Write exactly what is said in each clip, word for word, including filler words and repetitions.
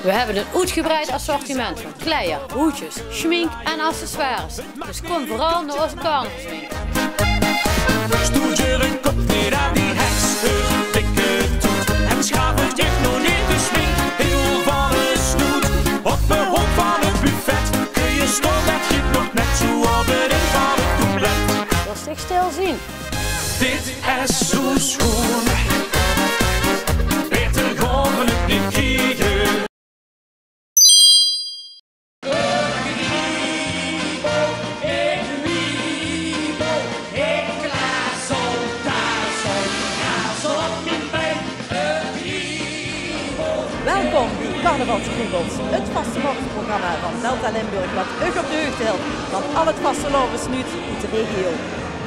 We hebbe ein oetgebreid assortiment van kleier, hoedjes, sjmink en accessoires. Dus kom veural nao ózze carnavalswinkel. Stoer djurk op neer aan die heks, heur dikke toet. En schaaf dich nog neet de sjmink, hiel van de snoet. Op de hook van het buffet kun je staan, dat je nog net zo op de ring van het toeplet. Laot dich stil zien. Dit is zo schoon. Beter gaon we het niet kriege. Welkom bie Carnavalskriebels, het vastelaovesprogramma van Delta Limburg, wat uch op de heugte hilt van al het vastelaovesnuuts oet de regio.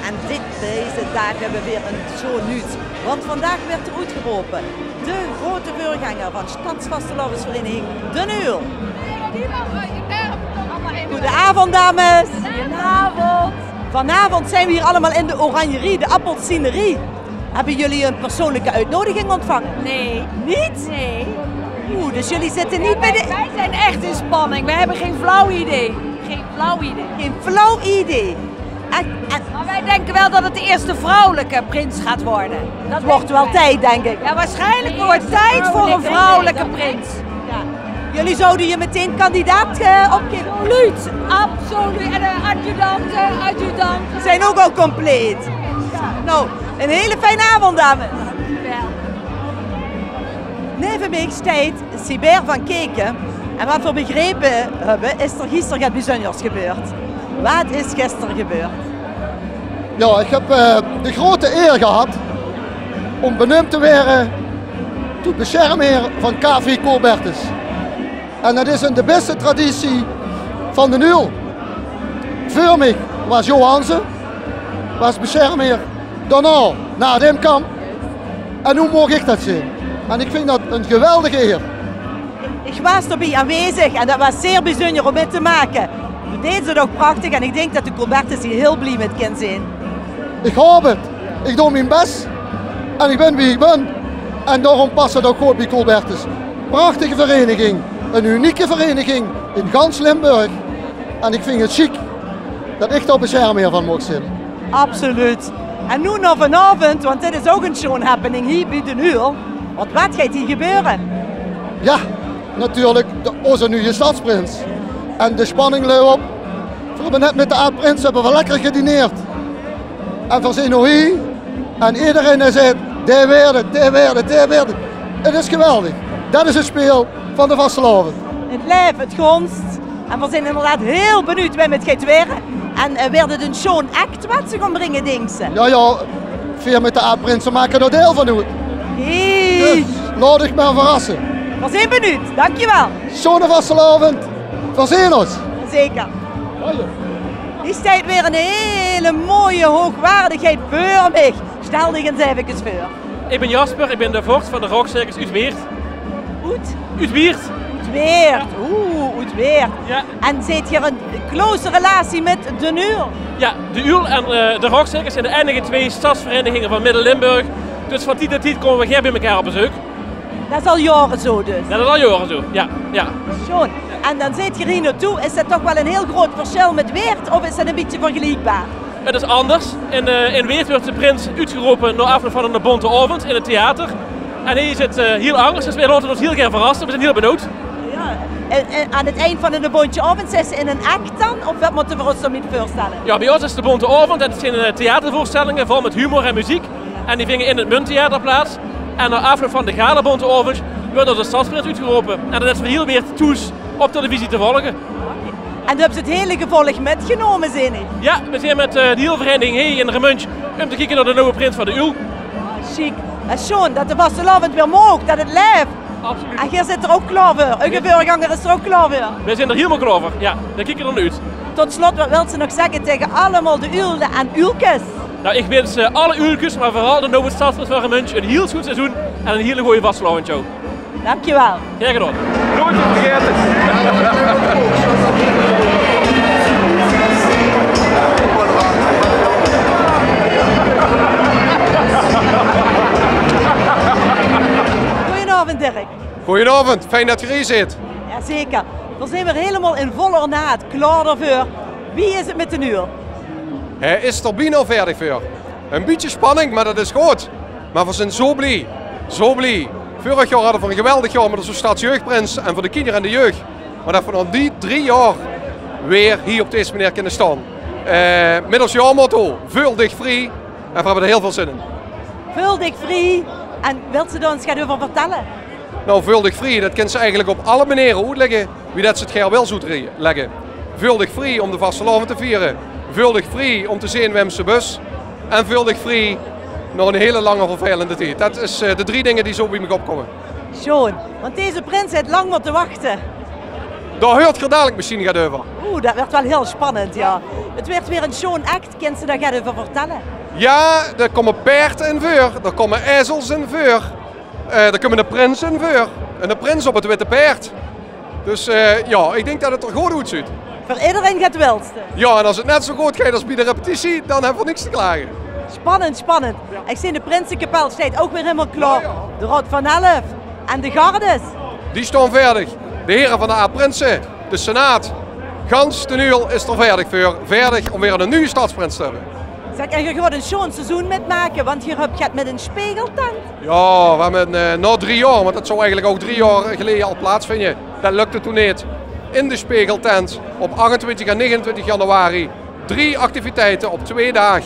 En dit, deze daag hebbe we weer ein sjoon nuuts, want vandaag werd er oetgerope de grote veurgenger van Stadsvastelaovesvereniging D'n Uul. Goedenavond, dames. Goedenavond. Vanavond zijn we hier allemaal in de Oranjerie, de Appelsinerie. Hebben jullie een persoonlijke uitnodiging ontvangen? Nee. Niet? Nee. Oeh, dus jullie zitten niet bij de... Wij zijn echt in spanning. We hebben geen flauw idee. Geen flauw idee. Geen flauw idee. En, en... Maar wij denken wel dat het de eerste vrouwelijke prins gaat worden. Dat denken wij. Het wordt wel tijd, denk ik. Ja, waarschijnlijk wordt het tijd voor een vrouwelijke prins. Ja. Jullie zouden je meteen kandidaat, eh, opgeven? Absoluut, absoluut. En, eh, adjudante, adjudante. Die zijn ook al compleet. Nou, een hele fijne avond, dames. Dankjewel. Neve mich steit Sibert van Keken. En wat we begrepen hebben, is er gisteren get bezunjers gebeurd. Wat is gisteren gebeurd? Ja, ik heb, eh, de grote eer gehad om beneumd te were tot besjermheer van K V Colbertus. En dat is in de beste traditie van D'n Uul. Veur mich was Jo Hansen, was besjermheer. Daonao Nadim Kamp. En noe maag ik dat zien. En ik vind dat een geweldige eer. Ik was erbij aanwezig en dat was zeer bijzonder om mee te maken. Doe deeds het ook prachtig en ik denk dat de Colbertus hier heel blij met kan zijn. Ik hoop het. Ik doon mien bès en ik bin wie ik bin. En daorum pas het ouk good bie Colbertus. Prachtige vereniging, ein unieke vereniging in gans Limburg. En ik vind het sjiek dat ik dao besjermheer van maag zien. Absoluut. En noe nao vanaovend, want dit is ouk ein sjoon happening hie bie D'n Uul. Want wat geit hie gebeure? Ja, natuurlijk de, ózze nuuje stadsprins. En de spanning luit op. We hebbe net met de aad-prins hebbe we lekker gedineerd. En we zien noe hie. En iedereen dae zit: "Dae weurt 't, dae weurt 't, dae weurt 't." Het is geweldig. Dat is het speel van de vastelaovend. Het laef, het gonst. En we zien inderdaad heel benuujd wae het geit waere. En, eh, weurt het ein sjoon act wat ze gaon bringe, dinks se? Ja, ja, veer met de aad-prinse make dao deel van oet. Hey. Dus laot uch maar verrasse. We zien benuujd, dankjewel. Sjoone vastelaovend. We zien ós. Zeker. Hie steit weer ein hele mooie hoogwaardigheid veur mich. Stel dich ens efkes veur. Ik bin Jasper, ik bin de vors van de Rockcircus oet Wieërt. Oet? Oet Wieërt. Oet Wieërt. Oeh, oet Wieërt. Ja. En zeet geer in close relatie met D'n Uul? Ja, D'n Uul en, eh, de Rockcircus zien de einige twee stadsvereniginge van Midden-Limburg. Dus van tied tot tied kómme we gaer bie mekaar op bezeuk. Dat is al jaore zo dus? Dat is al jaore zo, ja, ja. Sjoon. En dan zeet geer hie naotoe, is dat toch wel ein heel groot versjil met Wieërt of is dat ein bietje vergeliekbaar? Het is anders. In, eh, in Wieërt weurt de prins oetgerope nao aafloop van eine bonte aovend in het theater. En hie is het, eh, heel anders, dus we laote ós heel gaer verrasse. We zien heel benuujd. Ja. En, en aan het eind van eine bonte aovend zit ze in ein act dan? Of wat mótte we ós dao-mit veurstelle? Ja, bie ós is de bonte aovend, dat zien, eh, theatervoorstellinge vol met humor en muziek. En die vinge in het Munttheater plaats. En nao aafloop van de gala bonte aovend weurt ós de stadsprins oetgerope. En dan is veur heel Wieërt thoes op televisie te volge. En doe höbs het hele gevolg mitgenómme, zeen ik? Ja, we zien met, eh, de hiel vereniging hie in Remunj um te kieke nao de nuuje prins van D'n Uul. Sjiek. Het is sjoon dat de vastelaovend weer maag, dat het laef. Absoluut. En geer zit er ouk klaor veur? Eur veurgenger is er ouk klaor veur? We zien er hielemaol klaor veur, ja. We kieke er nao oet. Tot slot, wat wils se nog zegge taege allemaol de Uule en Uulkes? Nou, ik wins, eh, alle Uulkes, maar veural de nuuje stadsprins van Remunj ein heel sjoon seizoen en ein hele goeie vastelaovend, Joe. Dankjewel. Gaer gedaon. Nooit te vergaete. Goeienaovend, Dirk. Goojenaovend, fijn det geer hie zeet. Jao, zeker. Veer zeen weer hielemaol in vol ornaat, klaor daoveur. Wie is 't mit d'n Uul? Hae is d'r bienao veerdeg veur. E bietje spanning, mer det is good. Mer veer zeen zo blie. Zo blie. Veurig jaor hadde veer e geweldig jaor mit ózze stadsjeugprins en veur de kinjer en de jeug. Mer det veer nao die drie jaor weer hie op dees meneer kinne staon. Eh, mit ós jaormotto, veul dich vrie. En veer höbbe d'r hiel väöl zin in. Veul dich vrie. En wils se dao ins get euver vertèlle? Nou, veul dich vrie, det kins se eigelik op alle menere oetlègke wie det se 't gaer wils oetlègke. Veul dich vrie óm de vastelaovend te viere. Veul dich vrie óm te zeen wem se bös. En veul dich vrie nao 'n hiel lange vervelende tied. Det is, eh, de drie dinger die zo bie mich opkómme. Sjoon, want deze prins haet lang mótte wachte. Dao heurt geer dalik mesjien get euver. Oeh, det wuuert waal hiel spannend, jao. 't Wuuert weer 'n sjoon act, kins se dao get euver vertèlle? Jao, d'r kómme paerd in veur, d'r kómme ezels in veur, eh, d'r kómme de prins in veur. En de prins op 't witte paerd. Dus, eh, jao, ich dink det 't d'r good oetzuut. Veur ederein get wils. Jao, en es 't net zo good geit es bie de repetitie, dan höbbe veer niks te klage. Spannend, spannend. Ich zeen de prinsekapel steit ouch weer hielemaol klaor. Jao, jao. De Raod van Elf en de gardes. Die staon veerdeg. De here van de Aajd-Prinse, de senaat. Gans d'n Uul is d'r veerdeg veur. Veerdeg óm weer 'ne nuje stadsprins te höbbe. Zèk, en geer gaot e sjoon seizoen mitmake, want geer höb get mit 'n spegeltent. Jao, veer höbbe, eh, nao drie jaor, want det zou eigelik ouch drie jaor geleje al plaatsvinje. Det lukde toen neet. In de spegeltent op achtentwintig en negenentwintig januari. Drie activiteite op twee daag.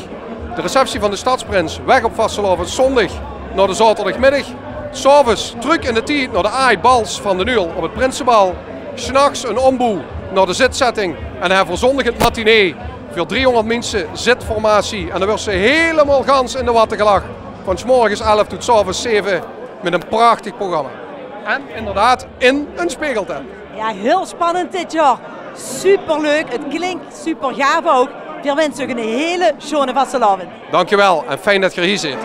De receptie van de stadsprins, weg op vastelaoveszóndig nao de zaoterdigmiddig. 's Aoves trök in de tied nao de aajd-bals van d'n Uul op 't prinsebal. 's Nachs 'n ómboew nao de zitzetting. En dan höbbe veer zóndig 't matinee veur driehóngerd minse, zitformatie. En dan wuuers se hielemaol gans in de watte gelag. Van 's morges elf tot 's aoves zeve mit e prachtig programma. En inderdaad in 'n spegeltent. Jao, hiel spannend dit jaor. Superleuk, 't klink supergaaf ouch. Veer winse uch 'ne hele sjone vastelaovend. Dankjewel en fijn det geer hie zeet.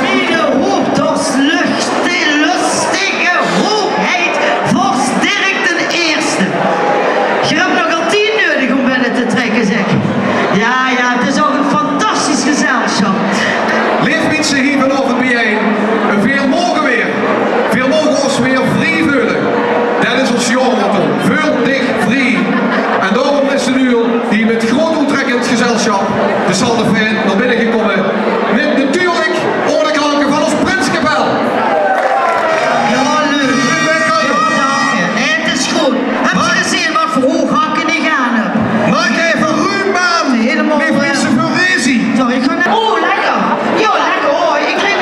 Miene hoogdorslöstige hoogheid, vorst Dirk d'n Ierste. Geer höb nogal tien neudig óm binne te trèkke, zèk. Jao, jao, 't is ouch e fantastisch gezelsjap. Leef minse, hie vanaovend biejein. Veer moge weer. Veer moge ós weer vrie veule. Det is ós jaormotto. Veul dich vrie. En daoróm is d'n Uul hie mit groot oetrèkkend gezelsjap, de Salle de Fêtes, nao binne gekómme. Mit natuurlik ónger de klanke van ós prinsekapel. Jao, leuk. Jao, dank uch. 't Is good. Höb geer gezeen waat veur hoeg hakke ich aan höb? Maak effe ruum, maan. Hielemaol, leef minse, veur Rezi. Sorry, ich gaon... Oh, lekker. Jao, lekker. Oh, ich krieg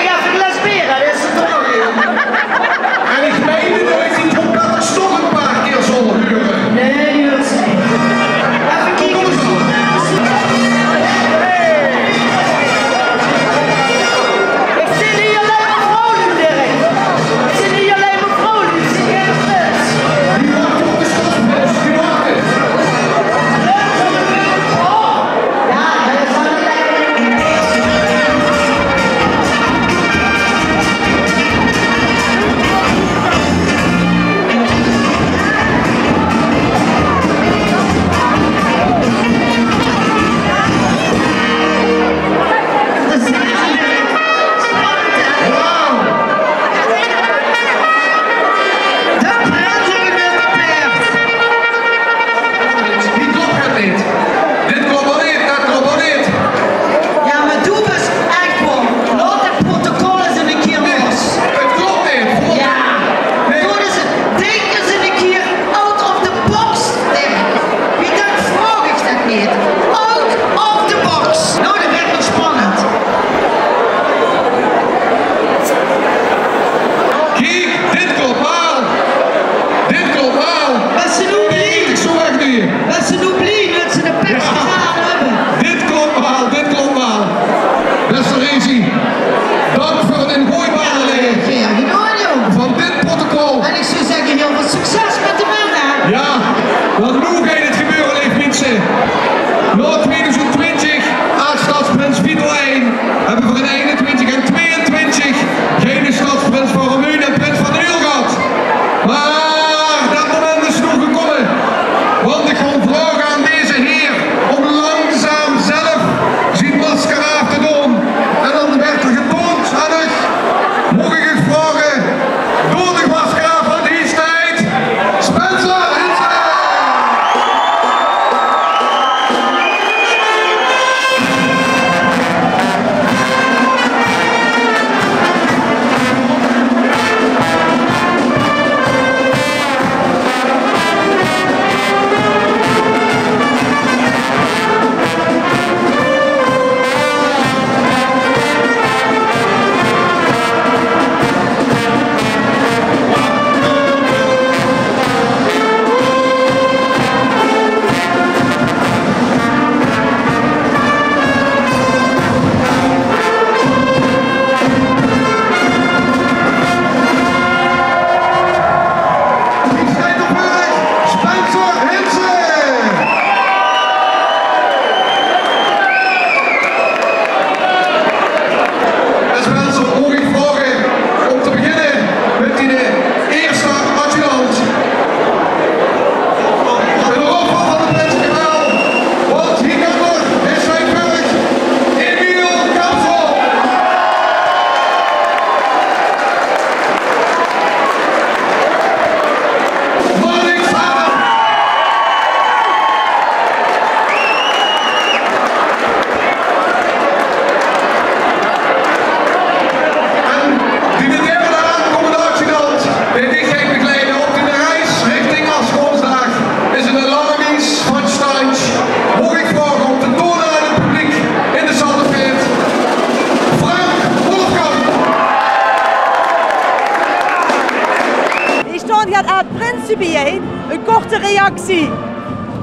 aad-prinse bie-ein. Ein korte reactie.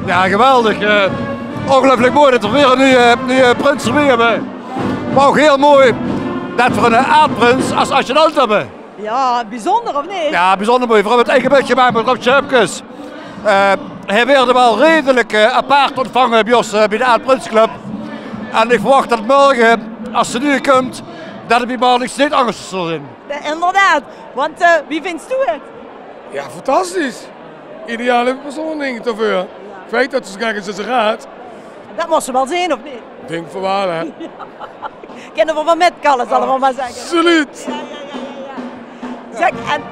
Ja, geweldig. Eh, ongeluifelik mooi det v'r weer ein nuuj, nuuj prins d'rbie höbbe. Mer ouch hieël mooi det v'r eine aad-prins es adjudant höbbe. Ja, biezunjer of neet? Ja, biezunjer mooi. V'r höbbe 't eige mit gemaak mit Rob Sjöpkes. Eh, hae woort waal redelik, eh, apaart ontvange bie ós, eh, bie de Aad-Prinseclub. En ich verwach det morge, es 'r noe kump, det 't bie Marnix neet angers zal zeen. Ja, inderdaad. Want, eh, wie vinjs doe 't? Ja, fantastisch. Ideale persoon, dink ich, d'rveur. Ja. Feit det 'r zo gek is es 'r geit. Det mós se waal zeen, of neet? Ich dink van waal, hè. Kinne v'r waal mitkalle, zalle v'r mer zègke. Absoluut. Ja, ja, ja, ja, ja. Zèk, en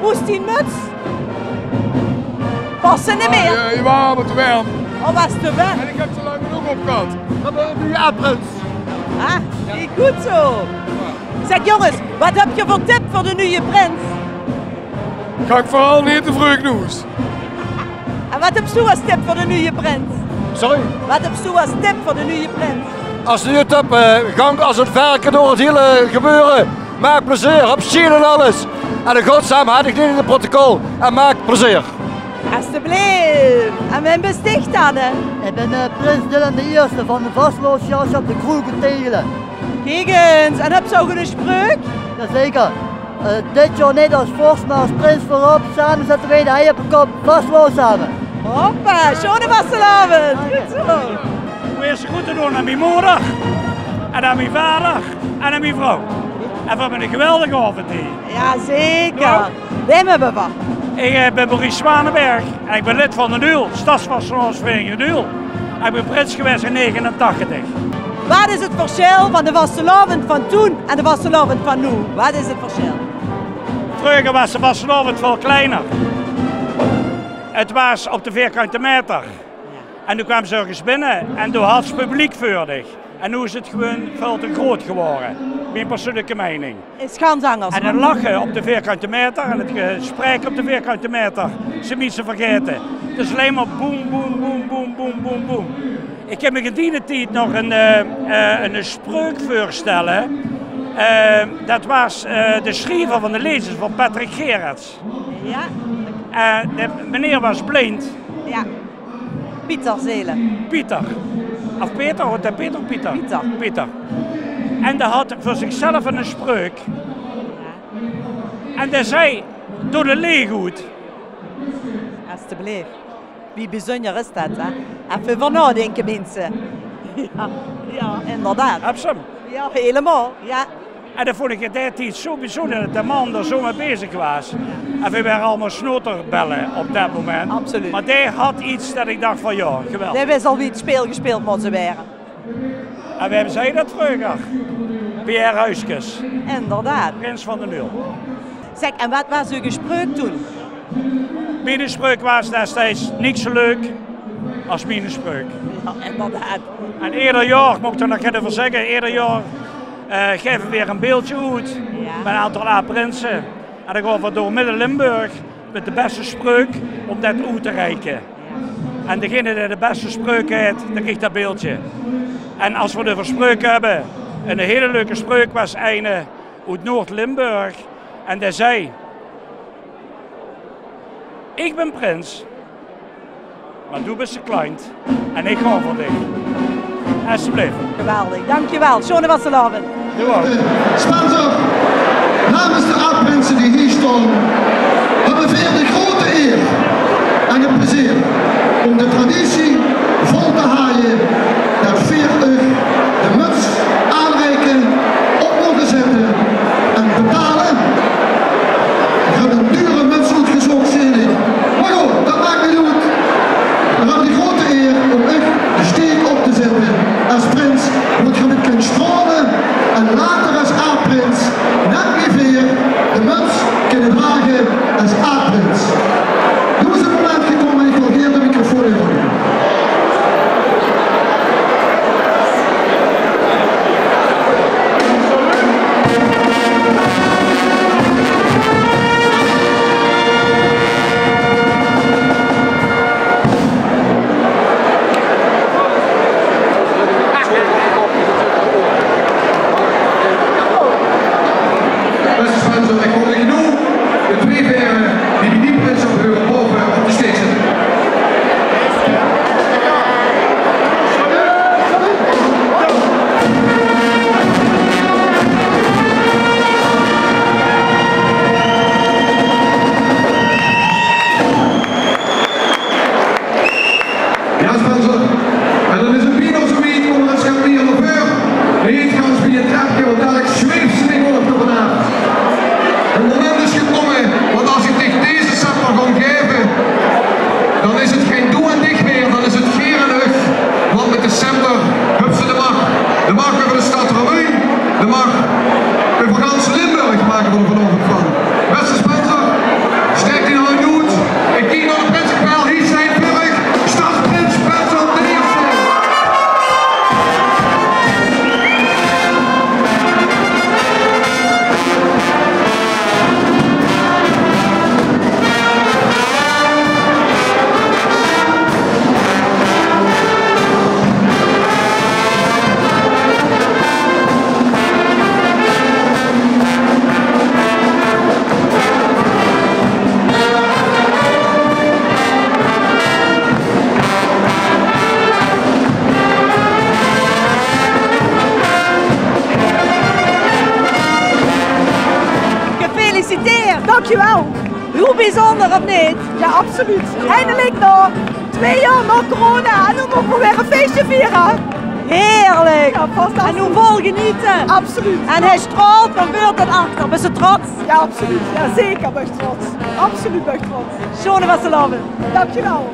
wie is die muts? Pas 'r neet mieë? Ah, ja, die waas waal te werm. Oh, waas te werm? En ich höb ze lang genóg op gehad. Det is de nuuje aad-prins. Ah, neet good zo. Zèk, jónges, waat höb geer veur tip veur de nuuje prins? Gank veural neet te vreug nao hoes. En waat höbs doe es tip veur de nuuje prins? Sorry? Waat höbs doe es tip veur de nuuje prins? Es nuuje tip, eh, gank es ein verke door 't hieël gebeure. Maak plezeer, höb zin in alles. En in godsnaam, haoj dich neet in 't protocol. En maak plezeer. Estebleef. En wae bis dich dan, hè? Ich bön, eh, prins Dylan de Ierste van de vastelaovesgezelsjap De Kroeg oet Tegele. Kiek ins, en höbs doe ouch ein spreuk? Jazeker. Eh, dit jaor neet es vors, mer es prins veurop. Same zètte v'r de hei op de kop. Vastelaovend same. Hoppa, sjoeane vastelaovend. Good zo. Ich wól groete doon aan mien moder, en aan mien vader, en aan mien vrouw. En veur eine geweldige aovend hie. Jazeker. Wae höbbe v'r? Ich, eh, bön Maurice Zwanenberg en ich bön lid van D'n Uul, Stadsvastelaovesvereniging D'n Uul. En ich bön prins gewaes in negenentachtig. Waat is 't versjil van de vastelaovend van toen en de vastelaovend van noe? Waat is 't versjil? Vreuger waas de vastelaovend väöl kleiner. 't Waas op de veerkante maeter. Ja. En doe kwaams se örges binne en doe hads se publiek veur dich. En noe is 't gewoon väöl te groot gewore. Mien persoonlike meining. Is gans angers, hè? En 't lache op de veerkante maeter en 't gesprek op de veerkante maeter, zeen minse vergaete. 't Is allein mer boem, boem, boem. Ich kin mich in dien tied nog ein, eh, eh, ein spreuk veurstelle. Eh, det waas, eh, de sjriever van de leedjes van Patrick Gerards. Ja. Eh, de meneer waas blind. Ja. Pieter Zelen. Pieter. Of Peter, heet dae Peter of Pieter? Pieter. Pieter. En dae haw veur zichzelf ein spreuk. Ja. En dae zag: "Doot de leech oet." Estebleef. Wie biezunjer is det, hè? Effe euver naodinke, minse. Ja, ja, inderdaad. Höbs se 'm? Ja, hielemaol. Ja. En det vónj ich in dae tied zo biezunjer det dae man d'r zo mit bezig waas. En veer wore allemaol snoterbelle op det moment. Absoluut. Mer dae haw get det ich dach van: jao, geweldig. Dae wis al wie 't speel gespeeld mós waere. En wae zag det vreuger? Pierre Huiskes. Inderdaad. Prins van D'n Uul. Zèk, en waat waas eur spreuk toen? Mien spreuk waas destieds: niks zo leuk es mien spreuk. Ja, inderdaad. En eder jaor, mót ich d'r nog get euver zègke, eder jaor, eh, gaeve veer ein beeldje oet, ja, mit ein aantal aad-prinse. En dan gaon veer door Midde-Limburg mit de bèste spreuk óm det oet te reike. Ja. En degene dae de bèste spreuk haet, dae krieg det beeldje. En es veer 't euver spreuke höbbe, ein hiel leuke spreuk waas eine oet Noord-Limburg. En dae zag: "Ich bön prins, mer doe bis de klant en ich gaon veur dich." Estebleef. Geweldig, dankjewel. Sjoeane vastelaovend. Jao. Spencer, namens de aad-prinse die hie sjtaon, höbbe veer de groete eer en 't plezeer óm de traditie vol te haje det veer uch de muts aanreike, op moge zètte en betale. Geer höb ein dure muts oetgezóch, zeen ich. Mer good, det maak neet oet. Veer höbbe de groete eer óm uch de steek op te zètte es prins, zoedet geer mit kènt sjtraole en later es aad-prins, net wie veer, de muts kinne drage es aad-prins. Noe is 't moment gekómme, ich wil gaer de microfoon euvergeve. Bèste Spencer, ich vónj 't genóg. De twee vaere die bie die Jawel. Hiel bezunjer, of neet? Jao, absoluut. Eindelik nao twee jaor nao corona en noe moge v'r weer e fieske viere. Heerlik. Jao, fantastisch. En noe vol genete. Absoluut. En hae straolt van veur tot achter. Bis se trots? Jao, absoluut. Jao, zeker bin ich trots. Absoluut bin ich trots. Sjoon vastelaovend. Dankjewel.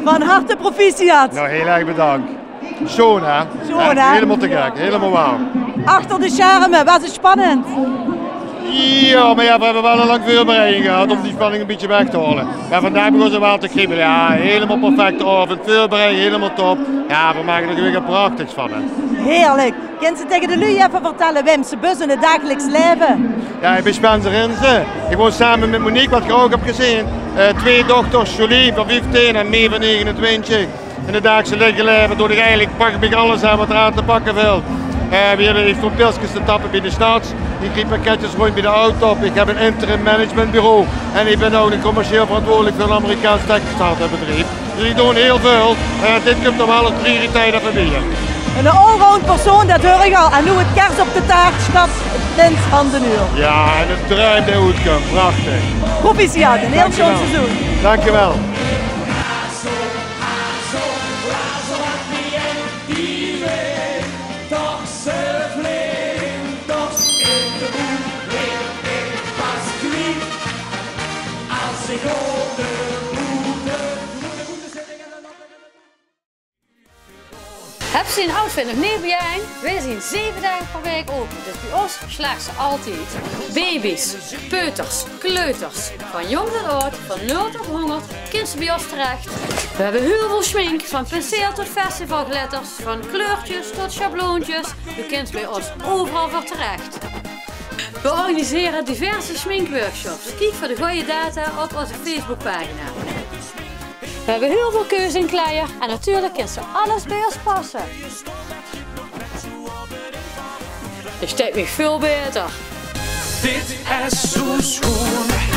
Van harte proficiat. Nou, hiel erg bedank. Sjoon, hè? Sjoon, hè? Hielemaol te gek, hielemaol waor. Achter de scherme, waas 't spannend? Jao, mer jao, v'r höbbe waal 'n lang veurbereiding gehad óm die spanning 'n bietje weg te haole. Mer vandaag begós 't waal te kriebele. Jao, hielemaol perfecte aovend, veurbereiding hielemaol top. Jao, v'r make d'r gewoon get prachtigs van, hè. Heerlik. Kins se taenge de luuj effe vertèlle wae se bös in 't dagelijks laeve? Jao, ich bön Spencer Rinsen. Ich woon same mit Monique, wat geer ouch höb gezeen. Eh, twee dochters, Jolie van vieftien en Mee van negenentwintig. In 't daagse laeve doon ich eigelik, pak ich alles aan wat d'r aan te pakke vilt. Eh, v'r höbbe, ich stoon pilskes te tappe bie de Stads. Ich rie pakketjes róndj bie de Autop. Ich höb 'n interim managementbureau. En ich bön ouch nog commercieel verantwoordelik veur 'n Amerikaans textielbedrief. Dus ich doon hiel väöl. Mer jao, dit kump d'r waal es prioriteit effe bie. Eine allround persoon, det huuer ich al. En noe 't kers op de taart, sjtap, prins van D'n Uul. Jao, en 't druim det oetkump. Prachtig. Proficiat, ein hiel sjoon seizoen. Dankjewel. Höbs se dien outfit nog neet biejein? Veer zeen zeve daag per waek ope, dus bie ós slaag se altied. Baby's, peuters, kleuters, van jónk tot aod, van nul tot hóngerd, kins se bie ós terech. Veer höbbe hiel väöl sjmink, van penseel tot festivalglitters, van kleurtjes tot sjabloontjes. Doe kins bie ós euveral veur terech. Veer organisere diverse sjminkworkshops. Kiek veur de gooj data op ózze Facebookpagina. Veer höbbe hiel väöl keuze in kleier en natuurlik kins se alles bie ós passe. Dit sjteit mich väöl baeter. Dit is zoe sjoon.